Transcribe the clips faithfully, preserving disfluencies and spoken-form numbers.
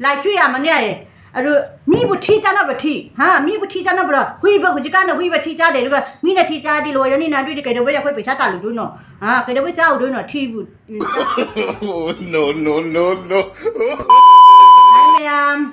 ꯂꯥꯏꯛꯁꯨ ꯌꯥꯝꯃꯅꯤ ꯍꯥꯏꯌꯦ꯫ ꯑꯗꯨ ꯃꯤꯕꯨ ꯊꯤ ꯆꯥꯅꯕ꯭ꯔꯣ? ꯊꯤ, ꯍꯥ? ꯃꯤꯕꯨ ꯊꯤ ꯆꯥꯅꯕ꯭ꯔꯣ? ꯍꯨꯏꯕ, ꯍꯧꯖꯤꯛꯀꯥꯟꯗ ꯍꯨꯏꯕ ꯊꯤ ꯆꯥꯗꯦ, ꯑꯗꯨꯒ ꯃꯤꯅ ꯊꯤ ꯆꯥꯔꯗꯤ ꯂꯣꯏꯔꯅꯤꯅ, ꯑꯗꯨꯏꯗꯤ ꯀꯩꯗꯧꯕꯩ ꯑꯩꯈꯣꯏ ꯄꯩꯁꯥ ꯇꯥꯜꯂꯨꯗꯣꯏꯅꯣ? ꯍꯥ? ꯀꯩꯗꯧꯕꯩ ꯆꯥꯔꯨꯗꯣꯏꯅꯣ ꯊꯤꯕꯨ? Oh, no, no, no, no. ꯍꯥꯏ ꯃꯌꯥꯝ,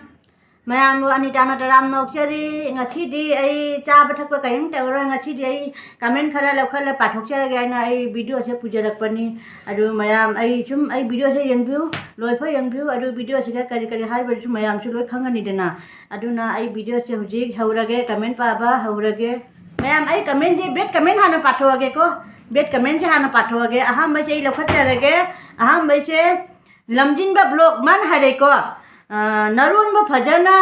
ꯃꯌꯥꯝꯕꯨ ꯑꯅꯤꯇꯥꯅ ꯇꯔꯥꯝ ꯅꯣꯛꯆꯔꯤ꯫ ꯉꯁꯤꯗꯤ ꯑꯩ ꯆꯥꯕ ꯊꯛꯄ ꯀꯔꯤꯝ ꯇꯧꯔꯣꯏ꯫ ꯉꯁꯤꯗꯤ ꯑꯩ ꯀꯃꯦꯟ ꯈꯔ ꯂꯧꯈꯠꯂ ꯄꯥꯊꯣꯛꯆꯔꯒꯦ ꯍꯥꯏꯅ ꯑꯩ ꯚꯤꯗꯤꯑꯣꯁꯦ ꯄꯨꯖꯔꯛꯄꯅꯤ꯫ ꯑꯗꯨ ꯃꯌꯥꯝ, ꯑꯩ ꯁꯨꯝ ꯑꯩ ꯚꯤꯗꯤꯑꯣꯁꯦ ꯌꯦꯡꯕꯤꯌꯨ, ꯂꯣꯏꯐꯥꯎ ꯌꯦꯡꯕꯤꯌꯨ꯫ ꯑꯗꯨ ꯚꯤꯗꯤꯑꯣꯁꯤꯗ ꯀꯔꯤ ꯀꯔꯤ ꯍꯥꯏꯕꯗꯨꯁꯨ ꯃꯌꯥꯝꯁꯨ ꯂꯣꯏ ꯈꯪꯉꯅꯤꯗꯅ꯫ ꯑꯗꯨꯅ ꯑꯩ ꯚꯤꯗꯤꯑꯣꯁꯦ ꯍꯧꯖꯤꯛ ꯍꯧꯔꯒꯦ, ꯀꯃꯦꯟ ꯄꯥꯕ ꯍꯧꯔꯒꯦ꯫ ꯃꯌꯥꯝ, ꯑꯩ ꯀꯃꯦꯟꯁꯦ, ꯕꯦꯠ ꯀꯃꯦꯟ ꯍꯥꯟꯅ ꯄꯥꯊꯣꯛꯑꯒꯦꯀꯣ꯫ ꯕꯦꯠ ꯀꯃꯦꯟꯁꯦ ꯍꯥꯟꯅ ꯄꯥꯊꯣꯛꯑꯒꯦ꯫ ꯑꯍꯥꯟꯕꯁꯦ ꯑꯩ ꯂꯧꯈꯠꯆꯔꯒꯦ꯫ ꯑꯍꯥꯟꯕꯩꯁꯦ ꯂꯝꯖꯤꯟꯕ ꯕ꯭ꯂꯣꯛ ꯃꯥꯅ ꯍꯥꯏꯔꯦꯀꯣ, ꯑ, ꯅꯔꯣꯟꯕ ꯐꯖꯅ,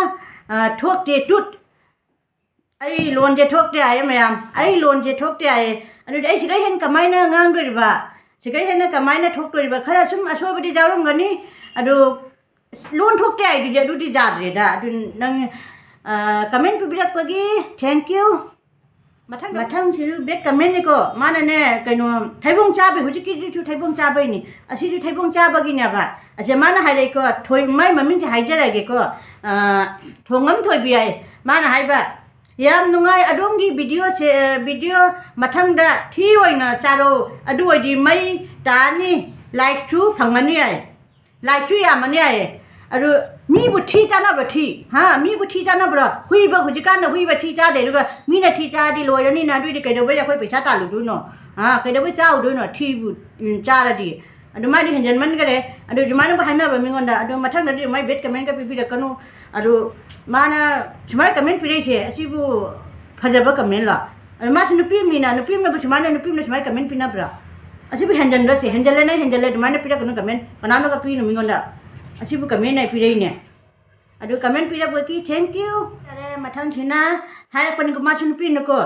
ꯑ, ꯊꯣꯛꯇꯦ ꯇꯨꯠ꯫ ꯑꯩ ꯂꯣꯟꯁꯦ ꯊꯣꯛꯇꯦ ꯍꯥꯏꯌꯦ ꯃꯌꯥꯝ, ꯑꯩ ꯂꯣꯟꯁꯦ ꯊꯣꯛꯇꯦ ꯍꯥꯏꯌꯦ꯫ ꯑꯗꯨꯗꯤ ꯑꯩ ꯁꯤꯗꯩ ꯍꯦꯟꯅ ꯀꯃꯥꯏꯅ ꯉꯥꯡꯗꯣꯔꯤꯕ? ꯁꯤꯗꯩ ꯍꯦꯟꯅ ꯀꯃꯥꯏꯅ ꯊꯣꯛꯇꯣꯔꯤꯕ? ꯈꯔ ꯁꯨꯝ ꯑꯁꯣꯏꯕꯗꯤ ꯌꯥꯎꯔꯝꯒꯅꯤ꯫ ꯑꯗꯨ ꯂꯣꯟ ꯊꯣꯛꯇꯦ ꯍꯥꯏꯗꯨꯗꯤ ꯑꯗꯨꯗꯤ ꯌꯥꯗ꯭ꯔꯦꯗ꯫ ꯑꯗꯨ ꯅꯪ, ꯑ, ꯀꯃꯦꯟ ꯄꯤꯕꯤꯔꯛꯄꯒꯤ thank you꯫ ꯃꯊꯪ, ꯃꯊꯪꯁꯤꯁꯨ ꯕꯦꯠ ꯀꯃꯦꯟꯅꯤꯀꯣ꯫ ꯃꯥꯅꯅꯦ, ꯀꯩꯅꯣ, ꯊꯩꯕꯣꯡ ꯆꯥꯕꯩ, ꯍꯧꯖꯤꯛꯀꯤꯗꯨꯁꯨ ꯊꯩꯕꯣꯡ ꯆꯥꯕꯩꯅꯤ, ꯑꯁꯤꯁꯨ ꯊꯩꯕꯣꯡ ꯆꯥꯕꯒꯤꯅꯦꯕ꯫ ꯑꯁꯦ ꯃꯥꯅ ꯍꯥꯏꯔꯛꯏꯀꯣ, ꯊꯣꯏ-, ꯃꯥꯏ ꯃꯃꯤꯡꯁꯦ ꯍꯥꯏꯖꯔꯒꯦꯀꯣ, ꯑ, ꯊꯣꯡꯉꯝ ꯊꯣꯏꯕꯤ ꯍꯥꯏ꯫ ꯃꯥꯅ ꯍꯥꯏꯕ, "ꯌꯥꯝ ꯅꯨꯡꯉꯥꯏ ꯑꯗꯣꯝꯒꯤ ꯚꯤꯗꯤꯑꯣꯁꯦ, ꯚꯤꯗꯤꯑꯣ ꯃꯊꯪꯗ ꯊꯤ ꯑꯣꯏꯅ ꯆꯥꯔꯛꯑꯣ, ꯑꯗꯨ ꯑꯣꯏꯗꯤ ꯃꯩ ꯇꯥꯅꯤ, ꯂꯥꯏꯛꯁꯨ ꯐꯪꯒꯅꯤ" ꯍꯥꯏ꯫ ꯂꯥꯏꯛꯁꯨ ꯌꯥꯝꯃꯅꯤ ꯍꯥꯏꯌꯦ꯫ ꯑꯗꯨ ꯃꯤꯕꯨ ꯊꯤ ꯆꯥꯅꯕ꯭ꯔꯣ? ꯊꯤ, ꯍꯥ? ꯃꯤꯕꯨ ꯊꯤ ꯆꯥꯅꯕ꯭ꯔꯣ? ꯍꯨꯏꯕ, ꯍꯧꯖꯤꯛꯀꯥꯟꯗ ꯍꯨꯏꯕ ꯊꯤ ꯆꯥꯗꯦ, ꯑꯗꯨꯒ ꯃꯤꯅ ꯊꯤ ꯆꯥꯔꯗꯤ ꯂꯣꯏꯔꯅꯤꯅ, ꯑꯗꯨꯏꯗꯤ ꯀꯩꯗꯧꯕꯩ ꯑꯩꯈꯣꯏ ꯄꯩꯁꯥ ꯇꯥꯜꯂꯨꯗꯣꯏꯅꯣ? ꯍꯥ? ꯀꯩꯗꯧꯕꯩ ꯆꯥꯎꯗꯣꯏꯅꯣ? ꯊꯤꯕꯨ, ꯎꯝ, ꯆꯥꯔꯗꯤ꯫ ꯑꯗꯨꯃꯥꯏꯅ ꯍꯦꯟꯖꯟꯃꯟꯈꯔꯦ꯫ ꯑꯗꯨ ꯑꯗꯨꯃꯥꯏꯅ ꯍꯥꯏꯅꯕ ꯃꯤꯉꯣꯟꯗ꯫ ꯑꯗꯨ ꯃꯊꯪꯗꯗꯤ ꯑꯗꯨꯃꯥꯏꯅ ꯕꯦꯠ ꯀꯃꯦꯟꯒ ꯄꯤꯕꯤꯔꯛꯀꯅꯨ꯫ ꯑꯗꯨ ꯃꯥꯅ ꯁꯨꯃꯥꯏꯅ ꯀꯃꯦꯟ ꯄꯤꯔꯛꯏꯁꯦ, ꯑꯁꯤꯕꯨ ꯐꯖꯕ ꯀꯃꯦꯟꯂꯣ? ꯑꯗꯨ ꯃꯥꯁꯨ ꯅꯨꯄꯤ ꯑꯃꯅꯤꯅ, ꯅꯨꯄꯤ ꯑꯃꯅꯕꯨ ꯁꯨꯃꯥꯏꯅ, ꯅꯨꯄꯤ ꯑꯃꯅ ꯁꯨꯃꯥꯏꯅ ꯀꯃꯦꯟ ꯄꯤꯅꯕ꯭ꯔꯥ? ꯑꯁꯤꯕꯨ ꯍꯦꯟꯖꯟꯕ꯭ꯔꯥ ꯁꯤ? ꯍꯦꯟꯖꯜꯂꯦꯅ ꯍꯦꯟꯖꯜꯂꯦ, ꯑꯗꯨꯃꯥꯏꯅ ꯄꯤꯔꯛꯀꯅꯨ ꯀꯃꯦꯟ꯫ ꯀꯅꯥꯅꯣꯒ ꯄꯤꯔꯤꯅꯣ ꯃꯤꯉꯣꯟꯗ? ꯑꯁꯤꯕꯨ ꯀꯃꯦꯟ ꯑꯩ ꯄꯤꯔꯛꯏꯅꯦ꯫ ꯑꯗꯨ ꯀꯃꯦꯟ ꯄꯤꯔꯛꯄꯒꯤ thank you꯫ ꯌꯥꯔꯦ, ꯃꯊꯪꯁꯤꯅ ꯍꯥꯏꯔꯛꯄꯅꯤꯀꯣ, ꯃꯥꯁꯨ ꯅꯨꯄꯤꯅꯀꯣ,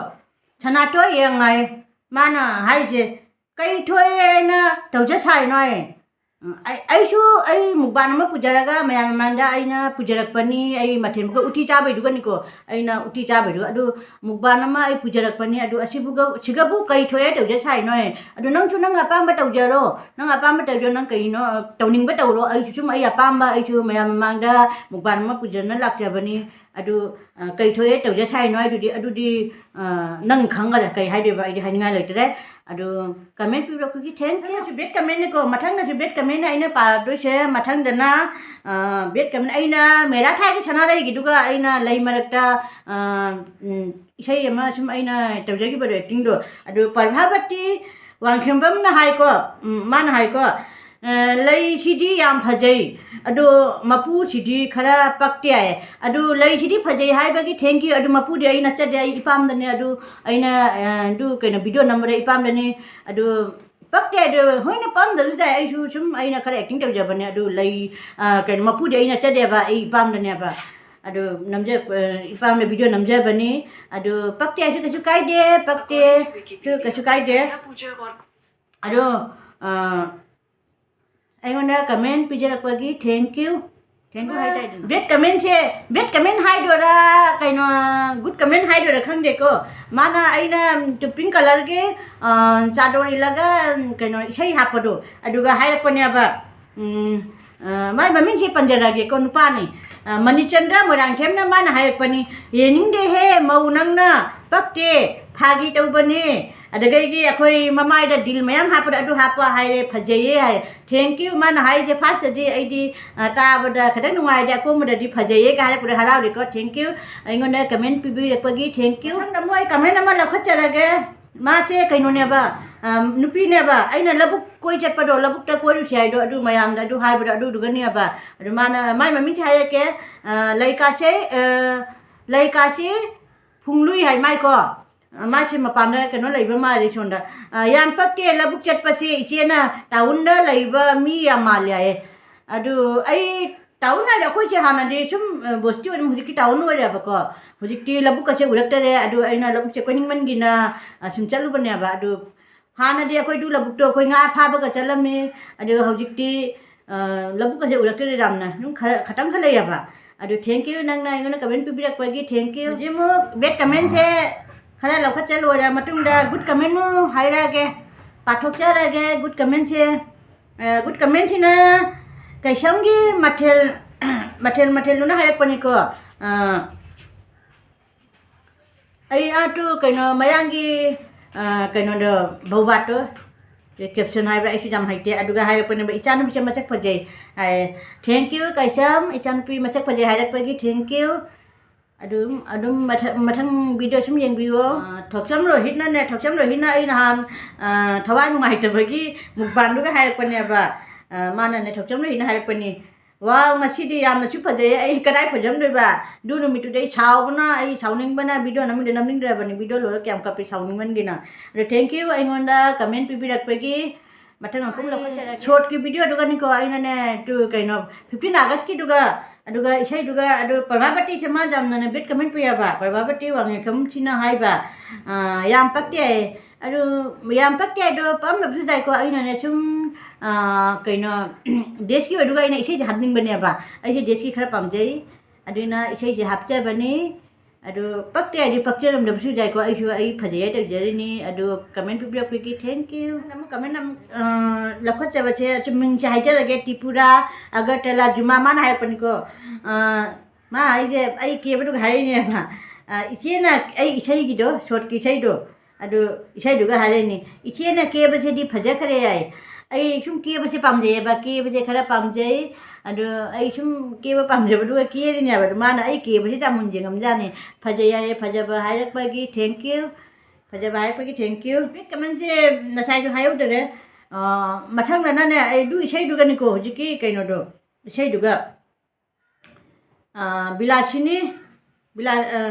"ꯁꯅꯥꯇꯣꯏ ꯌꯦꯡꯉꯥꯏ", ꯃꯥꯅ ꯍꯥꯏꯁꯦ, "ꯀꯩ ꯊꯣꯛꯑꯦ ꯑꯩꯅ ꯇꯧꯖ ꯁꯥꯏꯅꯣ?" ꯍꯥꯏ꯫ ꯎꯝ, ꯑꯩ, ꯑꯩꯁꯨ, ꯑꯩ ꯃꯨꯛꯕꯥꯡ ꯑꯃ ꯄꯨꯖꯔꯒ ꯃꯌꯥꯝ ꯃꯃꯥꯡꯗ ꯑꯩꯅ ꯄꯨꯖꯔꯛꯄꯅꯤ꯫ ꯑꯩ ꯃꯊꯦꯜ ꯃꯈꯜ ꯎꯇꯤ ꯆꯥꯕꯩꯗꯨꯒꯅꯤꯀꯣ, ꯑꯩꯅ ꯎꯇꯤ ꯆꯥꯕꯩꯗꯨꯒ꯫ ꯑꯗꯨ ꯃꯨꯛꯕꯥꯡ ꯑꯃ ꯑꯩ ꯄꯨꯖꯔꯛꯄꯅꯤ꯫ ꯑꯗꯨ ꯑꯁꯤꯕꯨꯒ, ꯁꯤꯒꯕꯨ ꯀꯩ ꯊꯣꯛꯑꯦ ꯇꯧꯖ ꯁꯥꯏꯅꯣ? ꯑꯗꯨ ꯅꯪꯁꯨ ꯅꯪ ꯑꯄꯥꯝꯕ ꯇꯧꯖꯔꯣ, ꯅꯪ ꯑꯄꯥꯝꯕ ꯇꯧꯖꯔꯣ, ꯅꯪ ꯀꯩꯅꯣ ꯇꯧꯅꯤꯡꯕ ꯇꯧꯔꯣ꯫ ꯑꯩꯁꯨ ꯁꯨꯝ ꯑꯩ ꯑꯄꯥꯝꯕ, ꯑꯩꯁꯨ ꯃꯌꯥꯝ ꯃꯃꯥꯡꯗ ꯃꯨꯛꯕꯥꯡ ꯑꯃ ꯄꯨꯖꯅ ꯂꯥꯛꯆꯕꯅꯤ꯫ ꯑꯗꯨ, ꯑ, ꯀꯩ ꯊꯣꯛꯑꯦ ꯇꯧꯖ ꯁꯥꯏꯅꯣ ꯍꯥꯏꯗꯨꯗꯤ, ꯑꯗꯨꯗꯤ, ꯑ, ꯅꯪ ꯈꯪꯉꯔꯦ꯫ ꯀꯩ ꯍꯥꯏꯗꯣꯏꯕ? ꯑꯩꯗꯤ ꯍꯥꯏꯅꯤꯡꯉꯥꯏ ꯂꯩꯇ꯭ꯔꯦ꯫ ꯑꯗꯨ comment ꯄꯤꯕꯤꯔꯛꯄꯒꯤ thank you꯫ ꯃꯊꯪꯗꯁꯨ bad commentꯅꯤꯀꯣ, ꯃꯊꯪꯗꯁꯨ bad commentꯅ ꯑꯩꯅ ꯄꯥꯗꯣꯏꯁꯦ꯫ ꯃꯊꯪꯗꯅ, ꯑ, bad comment, ꯑꯩꯅ ꯃꯦꯔꯥ ꯊꯥꯒꯤ ꯁꯅꯥꯔꯩꯒꯤꯗꯨꯒ ꯑꯩꯅ ꯂꯩ ꯃꯔꯛꯇ, ꯑ, ꯎꯝ, ꯏꯁꯩ ꯑꯃ ꯁꯨꯝ ꯑꯩꯅ ꯇꯧꯖꯈꯤꯕꯗꯣ, actingꯗꯣ, ꯑꯗꯨ ꯄ꯭ꯔꯚꯥꯕꯇꯤ ꯋꯥꯡꯈꯦꯝꯕꯝꯅ ꯍꯥꯏꯀꯣ, ꯎꯝ, ꯃꯥꯅ ꯍꯥꯏꯀꯣ, "ꯑ, ꯂꯩꯁꯤꯗꯤ ꯌꯥꯝ ꯐꯖꯩ, ꯑꯗꯣ ꯃꯄꯨꯁꯤꯗꯤ ꯈꯔ ꯄꯛꯇꯦ" ꯍꯥꯏꯌꯦ꯫ ꯑꯗꯨ ꯂꯩꯁꯤꯗꯤ ꯐꯖꯩ ꯍꯥꯏꯕꯒꯤ thank you, ꯑꯗꯨ ꯃꯄꯨꯗꯤ ꯑꯩ ꯅꯠꯆꯗꯦ, ꯑꯩ ꯏꯄꯥꯝꯗꯅꯦ꯫ ꯑꯗꯨ ꯑꯩꯅ, ꯑ, ꯑꯗꯨ ꯀꯩꯅꯣ, video ꯅꯝꯕꯗ ꯏꯄꯥꯝꯗꯅꯤ꯫ ꯑꯗꯨ ꯄꯛꯇꯦ ꯍꯥꯏꯗꯣ, ꯍꯣꯏꯅ ꯄꯛꯑꯝꯗꯁꯨ ꯇꯥꯏ, ꯑꯩꯁꯨ ꯁꯨꯝ ꯑꯩꯅ ꯈꯔ acting ꯇꯧꯖꯕꯅꯦ꯫ ꯑꯗꯨ ꯂꯩ, ꯑ, ꯀꯩꯅꯣ, ꯃꯄꯨꯗꯤ ꯑꯩ ꯅꯠꯆꯗꯦꯕ, ꯑꯩ ꯏꯄꯥꯝꯗꯅꯦꯕ꯫ ꯑꯗꯨ ꯅꯝꯖ-, ꯑ, ꯏꯄꯥꯝꯗ video ꯅꯝꯖꯕꯅꯤ꯫ ꯑꯗꯨ ꯄꯛꯇꯦ ꯍꯥꯏꯁꯨ ꯀꯩꯁꯨ ꯀꯥꯏꯗꯦ, ꯄꯛꯇꯦ ꯁꯨ ꯀꯩꯁꯨ ꯀꯥꯏꯗꯦ꯫ ꯑꯗꯣ, ꯑ, ꯑꯩꯉꯣꯟꯗ comment ꯄꯤꯖꯔꯛꯄꯒꯤ thank you꯫ Thank you ꯍꯥꯏꯇꯥꯏꯗꯅ꯫ Bad commentꯁꯦ, bad comment ꯍꯥꯏꯗꯣꯏꯔꯥ, ꯀꯩꯅꯣ, good comment ꯍꯥꯏꯗꯣꯏꯔꯥ ꯈꯪꯗꯦꯀꯣ꯫ ꯃꯥꯅ, ꯑꯩꯅ pink colourꯒꯤ, ꯑ, ꯆꯥꯗꯣꯔ ꯏꯜꯂꯒ, ꯀꯩꯅꯣ, ꯏꯁꯩ ꯍꯥꯞꯄꯗꯣ, ꯑꯗꯨꯒ ꯍꯥꯏꯔꯛꯄꯅꯦꯕ꯫ ꯎꯝ, ꯑ, ꯃꯥꯏ ꯃꯃꯤꯡꯁꯦ ꯄꯟꯖꯔꯛꯑꯒꯦꯀꯣ, ꯅꯨꯄꯥꯅꯤ꯫ ꯑ, ꯃꯅꯤꯆꯟꯗ꯭ꯔ ꯃꯣꯏꯔꯥꯡꯊꯦꯝꯅ ꯃꯥꯅ ꯍꯥꯏꯔꯛꯄꯅꯤ, "ꯌꯦꯡꯅꯤꯡꯗꯦꯍꯦ, ꯃꯧ ꯅꯪꯅ ꯄꯛꯇꯦ, ꯐꯥꯒꯤ ꯇꯧꯕꯅꯦ꯫ ꯑꯗꯨꯗꯒꯤ ꯑꯩꯈꯣꯏ ꯃꯃꯥꯏꯗ ꯗꯤꯜ ꯃꯌꯥꯝ ꯍꯥꯞꯄꯗꯣ ꯑꯗꯨ ꯍꯥꯞꯄ ꯍꯥꯏꯔꯦ, ꯐꯖꯩꯌꯦ" ꯍꯥꯏ꯫ Thank you꯫ ꯃꯥꯅ ꯍꯥꯏꯔꯤꯁꯦ firstꯇꯗꯤ ꯑꯩꯗꯤ, ꯑ, ꯇꯥꯕꯗ ꯈꯤꯇꯪ ꯅꯨꯡꯉꯥꯏꯔꯦ, ꯑꯀꯣꯟꯕꯗꯗꯤ ꯐꯖꯩꯌꯦ ꯀꯥꯏ ꯍꯥꯏꯔꯛꯄꯗꯣ ꯍꯔꯥꯎꯔꯦꯀꯣ, thank you꯫ ꯑꯩꯉꯣꯟꯗ comment ꯄꯤꯕꯤꯔꯛꯄꯒꯤ thank you꯫ ꯃꯊꯪꯗ ꯑꯃꯨꯛ ꯑꯩ comment ꯑꯃ ꯂꯧꯈꯠꯆꯔꯒꯦ꯫ ꯃꯥꯁꯦ ꯀꯩꯅꯣꯅꯦꯕ, ꯑ, ꯅꯨꯄꯤꯅꯦꯕ, ꯑꯩꯅ ꯂꯧꯕꯨꯛ ꯀꯣꯏ ꯆꯠꯄꯗꯣ, ꯂꯧꯕꯨꯛꯇ ꯀꯣꯏꯔꯨꯁꯤ ꯍꯥꯏꯗꯣ, ꯑꯗꯨ ꯃꯌꯥꯝꯗ ꯑꯗꯨ ꯍꯥꯏꯕꯗꯣ ꯑꯗꯨꯗꯨꯒꯅꯦꯕ꯫ ꯑꯗꯨ ꯃꯥꯅ, ꯃꯥꯏ ꯃꯃꯤꯡꯁꯦ ꯍꯥꯏꯔꯛꯀꯦ, ꯑ, ꯂꯩꯀꯥꯁꯦ, ꯑ, ꯂꯩꯀꯥꯁꯦ ꯐꯨꯡꯂꯨꯏ ꯍꯥꯏ ꯃꯥꯏꯀꯣ꯫ ꯑ, ꯃꯥꯁꯦ ꯃꯄꯥꯟꯗ ꯀꯩꯅꯣ ꯂꯩꯕ ꯃꯥꯜꯂꯦ ꯁꯣꯝꯗ꯫ ꯑ, "ꯌꯥꯝ ꯄꯛꯇꯦ ꯂꯧꯕꯨꯛ ꯆꯠꯄꯁꯦ, ꯏꯆꯦꯅ ꯇꯥꯎꯟꯗ ꯂꯩꯕ ꯃꯤ ꯌꯥꯝ ꯃꯥꯜꯂꯦ" ꯍꯥꯏꯌꯦ꯫ ꯑꯗꯨ ꯑꯩ ꯇꯥꯎꯟ ꯍꯥꯏꯗꯤ ꯑꯩꯈꯣꯏꯁꯦ ꯍꯥꯟꯅꯗꯤ ꯁꯨꯝ, ꯑ, ꯕꯣꯁꯇꯤ ꯑꯣꯏꯔꯝ, ꯍꯧꯖꯤꯛꯇꯤ ꯇꯥꯎꯟ ꯑꯣꯏꯔꯦꯕꯀꯣ꯫ ꯍꯧꯖꯤꯛꯇꯤ ꯂꯧꯕꯨꯛꯀꯁꯦ ꯎꯔꯛꯇꯔꯦ꯫ ꯑꯗꯨ ꯑꯩꯅ ꯂꯧꯕꯨꯛꯁꯦ ꯀꯣꯏꯅꯤꯡꯃꯟꯒꯤꯅ, ꯑ, ꯁꯨꯝ ꯆꯠꯂꯨꯕꯅꯦꯕ꯫ ꯑꯗꯨ ꯍꯥꯟꯅꯗꯤ ꯑꯩꯈꯣꯏꯗꯨ ꯂꯧꯕꯨꯛꯇꯣ ꯑꯩꯈꯣꯏ ꯉꯥ ꯐꯥꯕꯒ ꯆꯠꯂꯝꯃꯤ꯫ ꯑꯗꯨ ꯍꯧꯖꯤꯛꯇꯤ, ꯑ, ꯂꯧꯕꯨꯛꯀꯁꯦ ꯎꯔꯛꯇ꯭ꯔꯦꯗ ꯌꯥꯝꯅ꯫ ꯑꯗꯨꯝ ꯈꯔ, ꯈꯇꯪ ꯈꯔ ꯂꯩꯌꯦꯕ꯫ ꯑꯗꯨ thank you ꯅꯪꯅ ꯑꯩꯉꯣꯟꯗ comment ꯄꯤꯕꯤꯔꯛꯄꯒꯤ thank you꯫ ꯍꯧꯖꯤꯛ ꯑꯃꯨꯛ bad commentꯁꯦ ꯈꯔ ꯂꯧꯈꯠꯆ ꯂꯣꯏꯔ ꯃꯇꯨꯡꯗ good commentꯃꯨꯛ ꯍꯥꯏꯔꯛꯑꯒꯦ, ꯄꯥꯊꯣꯛꯆꯔꯒꯦ good commentꯁꯦ꯫ ꯑ, good commentꯁꯤꯅ ꯀꯩꯁꯝꯒꯤ ꯃꯊꯦꯜ, ꯃꯊꯦꯜ ꯃꯊꯦꯜꯗꯨꯅ ꯍꯥꯏꯔꯛꯄꯅꯤꯀꯣ꯫ ꯑ, ꯑꯩ ꯑꯥ ꯇꯨ ꯀꯩꯅꯣ ꯃꯌꯥꯡꯒꯤ, ꯑ, ꯀꯩꯅꯣꯗꯣ, ꯚꯧꯕꯥꯠꯇꯣ, caption ꯍꯥꯏꯕ꯭ꯔꯥ, ꯑꯩꯁꯨ ꯌꯥꯝ ꯍꯩꯇꯦ꯫ ꯑꯗꯨꯒ ꯍꯥꯏꯔꯛꯄꯅꯦꯕ, "ꯏꯆꯥꯅꯨꯄꯤꯁꯦ ꯃꯁꯛ ꯐꯖꯩ" ꯍꯥꯏ꯫ Thank you ꯀꯩꯁꯝ, ꯏꯆꯥꯅꯨꯄꯤ ꯃꯁꯛ ꯐꯖꯩ ꯍꯥꯏꯔꯛꯄꯒꯤ thank you꯫ ꯑꯗꯨꯝ, ꯑꯗꯨꯝ ꯃꯊꯪ, ꯃꯊꯪ video ꯁꯨꯝ ꯌꯦꯡꯕꯤꯌꯣ꯫ ꯑ, ꯊꯣꯛꯆꯝ ꯔꯣꯍꯤꯠꯅꯅꯦ, ꯊꯣꯛꯆꯝ ꯔꯣꯍꯤꯠꯅ ꯑꯩ ꯅꯍꯥꯟ, ꯑ, ꯊꯋꯥꯏ ꯅꯨꯡꯉꯥꯏꯇꯕꯒꯤ mukbangꯗꯨꯒ ꯍꯥꯏꯔꯛꯄꯅꯦꯕ꯫ ꯑ, ꯃꯥꯅꯅꯦ, ꯊꯣꯛꯆꯝ ꯔꯣꯍꯤꯠꯅ ꯍꯥꯏꯔꯛꯄꯅꯤ, "ꯋꯥꯎ, ꯉꯁꯤꯗꯤ ꯌꯥꯝꯅꯁꯨ ꯐꯖꯩ, ꯑꯩ ꯀꯗꯥꯏ ꯐꯖꯝꯗꯣꯏꯕ?" ꯑꯗꯨ ꯅꯨꯃꯤꯠꯇꯨꯗꯤ ꯑꯩ ꯁꯥꯎꯕꯅ, ꯑꯩ ꯁꯥꯎꯅꯤꯡꯕꯅ video ꯅꯝꯅꯤꯡꯗ ꯅꯝꯅꯤꯡꯗ꯭ꯔꯕꯅꯤ, video ꯂꯣꯏꯔ ꯀꯌꯥꯝ ꯀꯞꯄꯤ ꯁꯥꯎꯅꯤꯡꯃꯟꯒꯤꯅ꯫ ꯑꯗꯣ thank you ꯑꯩꯉꯣꯟꯗ comment ꯄꯤꯕꯤꯔꯛꯄꯒꯤ꯫ ꯃꯊꯪ ꯑꯃꯨꯛ ꯂꯧꯈꯠꯆꯔꯛꯀꯦ꯫ Shortꯀꯤ videoꯗꯨꯒꯅꯤꯀꯣ, ꯑꯩꯅꯅꯦ, ꯇꯨ, ꯀꯩꯅꯣ, fifteen Augustꯀꯤꯗꯨꯒ, ꯑꯗꯨꯒ ꯏꯁꯩꯗꯨꯒ, ꯑꯗꯨ ꯄ꯭ꯔꯚꯥꯄꯇꯤꯁꯦ ꯃꯥ ꯌꯥꯝꯅꯅꯦ bad comment ꯄꯤꯌꯦꯕ, ꯄ꯭ꯔꯚꯥꯄꯇꯤ ꯋꯥꯡꯉꯦꯟꯈꯝꯁꯤꯅ ꯍꯥꯏꯕ, ꯑ, "ꯌꯥꯝ ꯄꯛꯇꯦ" ꯍꯥꯏꯌꯦ꯫ ꯑꯗꯨ ꯌꯥꯝ ꯄꯛꯇꯦ ꯍꯥꯏꯗꯣ ꯄꯛꯑꯝꯗꯕꯁꯨ ꯌꯥꯏꯀꯣ, ꯑꯩꯅꯅꯦ ꯁꯨꯝ, ꯑ, ꯀꯩꯅꯣ, ꯗꯦꯁꯀꯤ ꯑꯣꯏꯔꯒ ꯑꯩꯅ ꯏꯁꯩꯁꯦ ꯍꯥꯞꯅꯤꯡꯕꯅꯦꯕ, ꯑꯩꯁꯦ ꯗꯦꯁꯀꯤ ꯈꯔ ꯄꯥꯝꯖꯩ, ꯑꯗꯨꯅ ꯏꯁꯩꯁꯦ ꯍꯥꯞꯆꯕꯅꯤ꯫ ꯑꯗꯨ ꯄꯛꯇꯦ ꯍꯥꯏꯗꯤ ꯄꯛꯆꯔꯝꯗꯕꯁꯨ ꯌꯥꯏꯀꯣ, ꯑꯩꯁꯨ ꯑꯩ ꯐꯖꯩ ꯍꯥꯏ ꯇꯧꯖꯔꯤꯅꯤ꯫ ꯑꯗꯨ comment ꯄꯤꯕꯤꯔꯛꯄꯒꯤ thank you꯫ ꯑꯃꯨꯛ comment ꯑꯃꯨꯛ, ꯑ, ꯂꯧꯈꯠꯆꯕꯁꯦ ꯁꯨꯝ ꯃꯤꯡꯁꯦ ꯍꯥꯏꯖꯔꯒꯦ, ꯇ꯭ꯔꯤꯄꯨꯔꯥ, ꯑꯒꯔꯇꯂꯥ, ꯖꯨꯃꯥ, ꯃꯥꯅ ꯍꯥꯏꯔꯛꯄꯅꯤꯀꯣ꯫ ꯑ, ꯃꯥ ꯍꯥꯏꯁꯦ ꯑꯩ ꯀꯦꯕꯗꯨꯒ ꯍꯥꯏꯔꯛꯏꯅꯦꯕ꯫ ꯑ, ꯏꯆꯦꯅ ꯑꯩ ꯏꯁꯩꯒꯤꯗꯣ, shortꯀꯤ ꯏꯁꯩꯗꯣ, ꯑꯗꯨ ꯏꯁꯩꯗꯨꯒ ꯍꯥꯏꯔꯛꯏꯅꯤ, "ꯏꯆꯦꯅ ꯀꯦꯕꯁꯤꯗꯤ ꯐꯖꯈ꯭ꯔꯦ" ꯍꯥꯏ꯫ ꯑꯩ ꯁꯨꯝ ꯀꯦꯕꯁꯦ ꯄꯥꯝꯖꯩꯌꯦꯕ, ꯀꯦꯕꯁꯦ ꯈꯔ ꯄꯥꯝꯖꯩ꯫ ꯑꯗꯨ ꯑꯩ ꯁꯨꯝ ꯀꯦꯕ ꯄꯥꯝꯖꯕꯗꯨꯒ ꯀꯦꯔꯤꯅꯦꯕ꯫ ꯑꯗꯨ ꯃꯥꯅ ꯑꯩ ꯀꯦꯕꯁꯦ ꯌꯥꯝ ꯃꯨꯟꯅ ꯌꯦꯡꯉꯝꯖꯥꯠꯅꯤ꯫ ꯐꯖꯩ ꯍꯥꯏꯌꯦ, ꯐꯖꯕ ꯍꯥꯏꯔꯛꯄꯒꯤ thank you, ꯐꯖꯕ ꯍꯥꯏꯔꯛꯄꯒꯤ thank you꯫ Bad commentꯁꯦ ꯉꯁꯥꯏꯁꯨ ꯍꯥꯏꯍꯧꯗꯔꯦ꯫ ꯑ, ꯃꯊꯪꯗꯅꯅꯦ, ꯑꯩ ꯑꯗꯨ ꯏꯁꯩꯗꯨꯒꯅꯤꯀꯣ, ꯍꯧꯖꯤꯛꯀꯤ ꯀꯩꯅꯣꯗꯣ, ꯏꯁꯩꯗꯨꯒ, ꯑ, ꯕꯤꯂꯥꯁꯤꯅꯤ, ꯕꯤꯂꯥ-, ꯑ,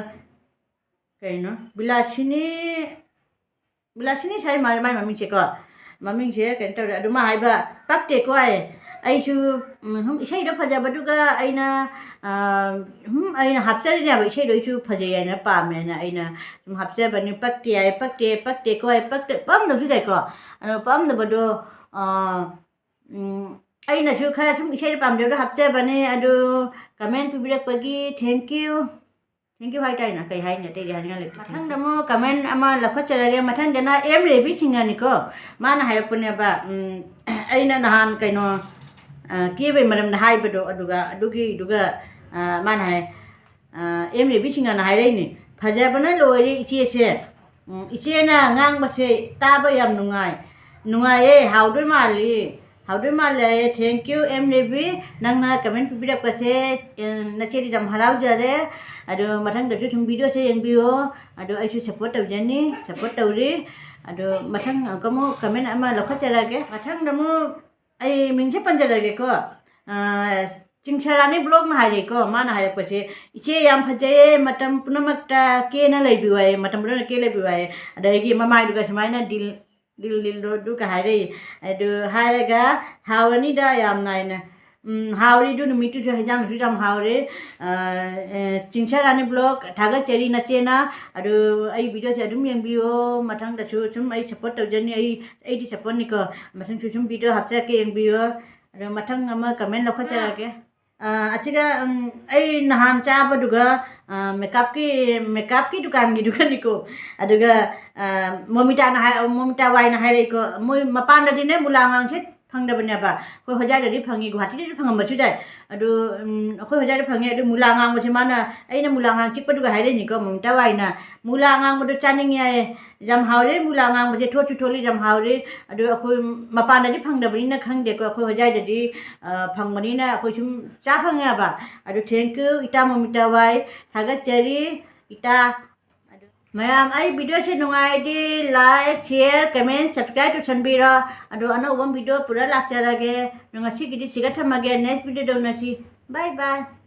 ꯀꯩꯅꯣ, ꯕꯤꯂꯥꯁꯤꯅꯤ, ꯕꯤꯂꯥꯁꯤꯅꯤ ꯁꯥꯏ ꯃꯥ-, ꯃꯥꯏ ꯃꯃꯤꯡꯁꯦꯀꯣ, ꯃꯃꯤꯡꯁꯦ ꯀꯩꯅꯣ ꯇꯧꯔꯦ꯫ ꯑꯗꯨ ꯃꯥ ꯍꯥꯏꯕ, "ꯄꯛꯇꯦꯀꯣ" ꯍꯥꯏ꯫ ꯑꯩꯁꯨ, ꯎꯝ, ꯁꯨꯝ ꯏꯁꯩꯗꯣ ꯐꯖꯕꯗꯨꯒ ꯑꯩꯅ, ꯑ, ꯁꯨꯝ ꯑꯩꯅ ꯍꯥꯞꯆꯔꯤꯅꯦꯕ, ꯏꯁꯩꯗꯣ ꯑꯩꯁꯨ ꯐꯖꯩ ꯍꯥꯏꯅ ꯄꯥꯝꯃꯦꯅ ꯑꯩꯅ ꯁꯨꯝ ꯍꯥꯞꯆꯕꯅꯤ꯫ ꯄꯛꯇꯦ ꯍꯥꯏ, ꯄꯛꯇꯦ, ꯄꯛꯇꯦꯀꯣ ꯍꯥꯏ, ꯄꯛꯇꯦ, ꯄꯛꯑꯝꯗꯕꯁꯨ ꯌꯥꯏꯀꯣ꯫ ꯑꯗꯣ ꯄꯛꯑꯝꯗꯕꯗꯣ, ꯑ, ꯎꯝ, ꯑꯩꯅꯁꯨ ꯈꯔ ꯁꯨꯝ ꯏꯁꯩꯗ ꯄꯥꯝꯖꯕꯗꯣ ꯍꯥꯞꯆꯕꯅꯤ꯫ ꯑꯗꯨ comment ꯄꯤꯕꯤꯔꯛꯄꯒꯤ thank you꯫ Thank you ꯍꯥꯏꯇꯥꯔꯦꯅꯦ, ꯀꯩ ꯍꯥꯏꯅꯤ, ꯑꯇꯩꯗꯤ ꯍꯥꯏꯅꯤꯡꯉꯥꯏ ꯂꯩꯇꯦ꯫ ꯃꯊꯪꯗ ꯑꯃꯨꯛ comment ꯑꯃ ꯂꯧꯈꯠꯆꯔꯒꯦ꯫ ꯃꯊꯪꯗꯅ ꯑꯦꯝ ꯔꯦꯕꯤ ꯁꯤꯡꯍꯅꯤꯀꯣ꯫ ꯃꯥꯅ ꯍꯥꯏꯔꯛꯄꯅꯦꯕ, ꯎꯝ, ꯑꯩꯅ ꯅꯍꯥꯟ ꯀꯩꯅꯣ, ꯑ, ꯀꯦꯕꯩ ꯃꯔꯝꯗ ꯍꯥꯏꯕꯗꯣ, ꯑꯗꯨꯒ, ꯑꯗꯨꯒꯤꯗꯨꯒ, ꯑ, ꯃꯥꯅ ꯍꯥꯏ, ꯑ, ꯑꯦꯝ ꯔꯦꯕꯤ ꯁꯤꯡꯍꯅ ꯍꯥꯏꯔꯛꯏꯅꯦ, "ꯐꯖꯕꯅ ꯂꯣꯏꯔꯦ ꯏꯆꯦꯁꯦ꯫ ꯎꯝ, ꯏꯆꯦꯅ ꯉꯥꯡꯕꯁꯦ ꯇꯥꯕ ꯌꯥꯝ ꯅꯨꯡꯉꯥꯏ꯫ ꯅꯨꯡꯉꯥꯏꯌꯦ, ꯍꯥꯎꯗꯣꯏ ꯃꯥꯜꯂꯤ꯫ ꯍꯥꯎꯗꯣꯏ ꯃꯥꯜꯂꯦ꯫ Thank you, M Rebi. ꯅꯪꯅ comment ꯄꯤꯕꯤꯔꯛꯄꯁꯦ, ꯑ, ꯅꯆꯦꯗꯤ ꯌꯥꯝ ꯍꯔꯥꯎꯖꯔꯦ꯫ ꯑꯗꯣ ꯃꯊꯪꯗꯁꯨ ꯁꯨꯝ videoꯁꯦ ꯌꯦꯡꯕꯤꯌꯣ꯫ ꯑꯗꯣ ꯑꯩꯁꯨ support ꯇꯧꯖꯅꯤ, support ꯇꯧꯔꯤ꯫ ꯑꯗꯣ ꯃꯊꯪ ꯑꯃꯨꯛ comment ꯑꯃ ꯂꯧꯈꯠꯆꯔꯛꯑꯒꯦ꯫ ꯃꯊꯪꯗ ꯑꯃꯨꯛ ꯑꯩ ꯃꯤꯡꯁꯦ ꯄꯟꯖꯔꯒꯦꯀꯣ꯫ ꯑ, ꯆꯤꯡꯁꯔꯥꯅꯤ vlogꯅ ꯍꯥꯏꯔꯦꯀꯣ꯫ ꯃꯥꯅ ꯍꯥꯏꯔꯛꯄꯁꯦ, "ꯏꯆꯦ ꯌꯥꯝ ꯐꯖꯩꯌꯦ, ꯃꯇꯝ ꯄꯨꯝꯅꯃꯛꯇ ꯀꯦꯅ ꯂꯩꯕꯤꯌꯨ" ꯍꯥꯏꯌꯦ, "ꯃꯇꯝ ꯄꯨꯝꯅꯃꯛꯇ ꯀꯦ ꯂꯩꯕꯤꯌꯨ" ꯍꯥꯏꯌꯦ꯫ ꯑꯗꯒꯤ ꯃꯃꯥꯏꯗꯨꯒ ꯁꯨꯃꯥꯏꯅ ꯗꯤꯜ, ꯗꯤꯜ, ꯗꯤꯜꯗꯣ ꯑꯗꯨꯒ ꯍꯥꯏꯔꯛꯏ꯫ ꯑꯗꯨ ꯍꯥꯏꯔꯒ ꯍꯥꯎꯔꯅꯤꯗ ꯌꯥꯝꯅ ꯍꯥꯏꯅ꯫ ꯎꯝ, ꯍꯥꯎꯔꯤ꯫ ꯑꯗꯨ ꯅꯨꯃꯤꯠꯇꯨꯁꯨ ꯍꯩꯖꯥꯡꯁꯨ ꯌꯥꯝ ꯍꯥꯎꯔꯦ꯫ ꯑ, ꯑ, ꯆꯤꯡꯁꯔꯥꯅꯤ vlog, ꯊꯥꯒꯠꯆꯔꯤ ꯅꯆꯦꯅ꯫ ꯑꯗꯨ ꯑꯩ videoꯁꯦ ꯑꯗꯨꯝ ꯌꯦꯡꯕꯤꯌꯣ꯫ ꯃꯊꯪꯗꯁꯨ ꯁꯨꯝ ꯑꯩ support ꯇꯧꯖꯅꯤ꯫ ꯑꯩ, ꯑꯩꯗꯤ supportꯅꯤꯀꯣ꯫ ꯃꯊꯪꯁꯨ ꯁꯨꯝ video ꯍꯥꯞꯆꯔꯛꯀꯦ, ꯌꯦꯡꯕꯤꯌꯣ꯫ ꯑꯗꯣ ꯃꯊꯪ ꯑꯃ comment ꯂꯧꯈꯠꯆꯔꯛꯀꯦ꯫ ꯑ, ꯑꯁꯤꯒ, ꯎꯝ, ꯑꯩ ꯅꯍꯥꯟ ꯆꯥꯕꯗꯨꯒ, ꯑ, makeupꯀꯤ, makeupꯀꯤ ꯗꯨꯀꯥꯟꯒꯤꯗꯨꯒꯅꯤꯀꯣ꯫ ꯑꯗꯨꯒ, ꯑ, ꯃꯣꯃꯤꯇꯥꯅ ꯍꯥꯏ-, ꯃꯣꯃꯤꯇꯥ ꯋꯥꯏꯅ ꯍꯥꯏꯔꯛꯏꯀꯣ, ꯃꯣꯏ ꯃꯄꯥꯟꯗꯗꯤꯅꯦ ꯃꯨꯂꯥ ꯑꯉꯥꯡꯁꯦ ꯐꯪꯗꯕꯅꯦꯕ꯫ ꯑꯩꯈꯣꯏ ꯍꯣꯖꯥꯏꯗꯗꯤ ꯐꯪꯉꯤ, ꯒꯨꯍꯥꯇꯤꯗꯁꯨ ꯐꯪꯉꯝꯕꯁꯨ ꯌꯥꯏ꯫ ꯑꯗꯨ, ꯎꯝ, ꯑꯩꯈꯣꯏ ꯍꯣꯖꯥꯏꯗ ꯐꯪꯉꯤ꯫ ꯑꯗꯨ ꯃꯨꯂꯥ ꯑꯉꯥꯡꯕꯁꯦ ꯃꯥꯅ, ꯑꯩꯅ ꯃꯨꯂꯥ ꯑꯉꯥꯡ ꯆꯤꯛꯄꯗꯨꯒ ꯍꯥꯏꯔꯛꯏꯅꯤꯀꯣ, ꯃꯣꯃꯤꯇꯥ ꯋꯥꯏꯅ, "ꯃꯨꯂꯥ ꯑꯉꯥꯡꯕꯗꯣ ꯆꯥꯅꯤꯡꯉꯦ" ꯍꯥꯏꯌꯦ꯫ ꯌꯥꯝ ꯍꯥꯎꯔꯦ, ꯃꯨꯂꯥ ꯑꯉꯥꯡꯕꯁꯦ ꯊꯣꯠꯁꯨ ꯊꯣꯠꯂꯤ, ꯌꯥꯝ ꯍꯥꯎꯔꯦ꯫ ꯑꯗꯨ ꯑꯩꯈꯣꯏ ꯃꯄꯥꯟꯗꯗꯤ ꯐꯪꯗꯕꯅꯤꯅ ꯈꯪꯗꯦꯀꯣ, ꯑꯩꯈꯣꯏ ꯍꯣꯖꯥꯏꯗꯗꯤ, ꯑ, ꯐꯪꯕꯅꯤꯅ ꯑꯩꯈꯣꯏ ꯁꯨꯝ ꯆꯥ ꯐꯪꯉꯦꯕ꯫ ꯑꯗꯨ thank you ꯏꯇꯥ ꯃꯣꯃꯤꯇꯥ ꯋꯥꯏ, ꯊꯥꯒꯠꯆꯔꯤ ꯏꯇꯥ꯫ ꯑꯗꯨ ꯃꯌꯥꯝ, ꯑꯩ videoꯁꯦ ꯅꯨꯡꯉꯥꯏꯔꯗꯤ like, share, comment, subscribe ꯇꯧꯁꯟꯕꯤꯔꯣ꯫ ꯑꯗꯣ ꯑꯅꯧꯕ video ꯄꯨꯔ ꯂꯥꯛꯆꯔꯒꯦ꯫ ꯑꯗꯣ ꯉꯁꯤꯒꯤꯗꯤ ꯁꯤꯒ ꯊꯝꯃꯒꯦ, next videoꯗ ꯎꯅꯁꯤ꯫ Bye bye꯫